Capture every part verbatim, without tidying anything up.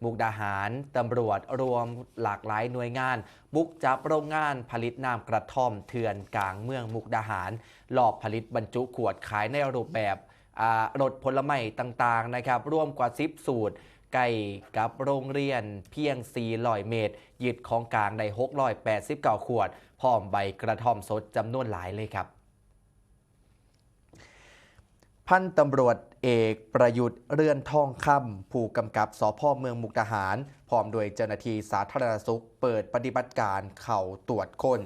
มุกดาหาร ตำรวจรวมหลากหลายหน่วยงาน บุกจับโรงงานผลิตน้ำกระท่อมเถื่อนกลางเมืองมุกดาหาร ลอบผลิตบรรจุขวดขายในรูปแบบอ่ารสผลไม้ต่างๆนะครับ รวมกว่าสิบสูตร ใกล้กับโรงเรียนเพียงสี่ร้อยเมตร ยึดของกลางได้หกร้อยแปดสิบเก้าขวด พร้อมใบกระท่อมสดจำนวนหลายเลยครับ พันตำรวจเอกประยุทธ์เรือนทองคำ ผู้กำกับ สภ.เมืองมุกดาหาร พร้อมด้วยเจ้าหน้าที่สาธารณสุข เปิดปฏิบัติการเข้าตรวจค้น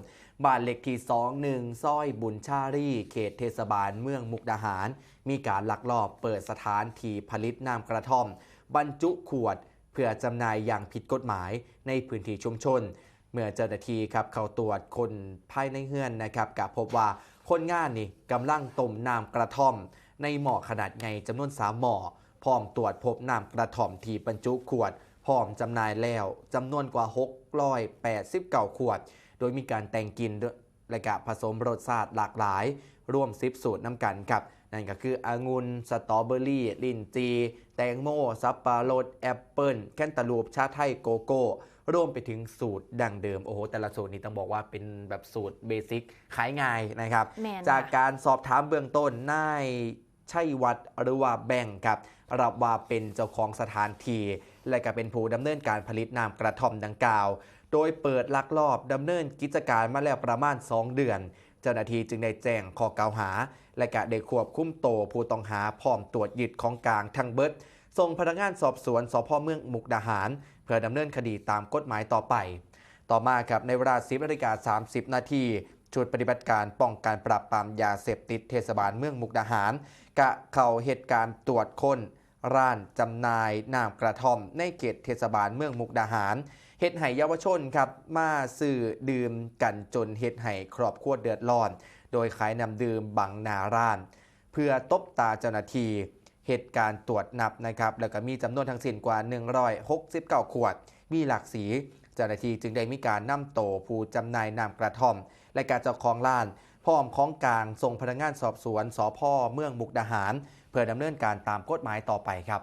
บ้านเลขที่ สองหนึ่ง ซอยบุญชารี เขตเทศบาลเมืองมุกดาหาร มีการลักลอบเปิดสถานที่ผลิตน้ำกระท่อม บรรจุขวด เพื่อจำหน่ายอย่างผิดกฎหมายในพื้นที่ชุมชน เมื่อเจ้าหน้าที่ครับเข้าตรวจค้นภายในเฮือนนะครับ ก็พบว่าคนงานนี่กำลังต้มน้ำกระท่อม ในหม้อขนาดใหญ่จำนวนสามหม้อ พร้อมตรวจพบน้ำกระท่อมที่บรรจุขวด พร้อมจำหน่ายแล้วจำนวนกว่าหกร้อยแปดสิบเก้าขวด โดยมีการแต่งกลิ่น และก็ผสมรสชาติหลากหลาย รวมสิบสูตรนำกันครับ นั่นก็คือองุ่น สตรอเบอรี่ ลิ้นจี่ แตงโม สับปะรด แอปเปิ้ล แคนตาลูป ชาไทย โกโก้ รวมไปถึงสูตรดั้งเดิม โอ้โห แต่ละสูตรนี่ต้องบอกว่าเป็นแบบสูตรเบสิก ขายง่ายนะครับ แม่น จากการสอบถามเบื้องต้น นายชัยวัฒน์ หรือว่าแบงค์ครับ รับว่าเป็นเจ้าของสถานที่ และก็เป็นผู้ดำเนินการผลิตน้ำกระท่อมดังกล่าว โดยเปิดลักลอบดำเนินกิจการมาแล้วประมาณ สอง เดือน เจ้าหน้าที่จึงได้แจ้งข้อกล่าวหา และก็ได้ควบคุมตัวผู้ต้องหาพร้อมตรวจยึดของกลางทั้งเบิด ส่งพนักงานสอบสวน สภ.เมืองมุกดาหาร เพื่อดำเนินคดีตามกฎหมายต่อไป ต่อมาครับ ในเวลา สิบนาฬิกา สามสิบนาที ชุดปฏิบัติการป้องกันปราบปรามยาเสพติดเทศบาลเมืองมุกดาหาร ก็เข้าเฮ็ดการตรวจค้นร้านจำหน่ายน้ำกระท่อมในเขตเทศบาลเมืองมุกดาหาร เฮ็ดให้เยาวชนครับมาซื้อดื่มกันจนเฮ็ดให้ครอบครัวเดือดร้อน โดยขายน้ำดื่มบังหน้าร้าน เพื่อตบตาเจ้าหน้าที่ เฮ็ดการตรวจนับนะครับ แล้วก็มีจำนวนทั้งสิ้นกว่า หนึ่งร้อยหกสิบเก้าขวด มีหลากสี เจ้าหน้าที่จึงได้มีการนำตัวผู้จำหน่ายน้ำกระท่อม และก็เจ้าของร้าน พร้อมของกลางส่งพนักงานสอบสวน สภ.เมืองมุกดาหาร เพื่อดำเนินการตามกฎหมายต่อไปครับ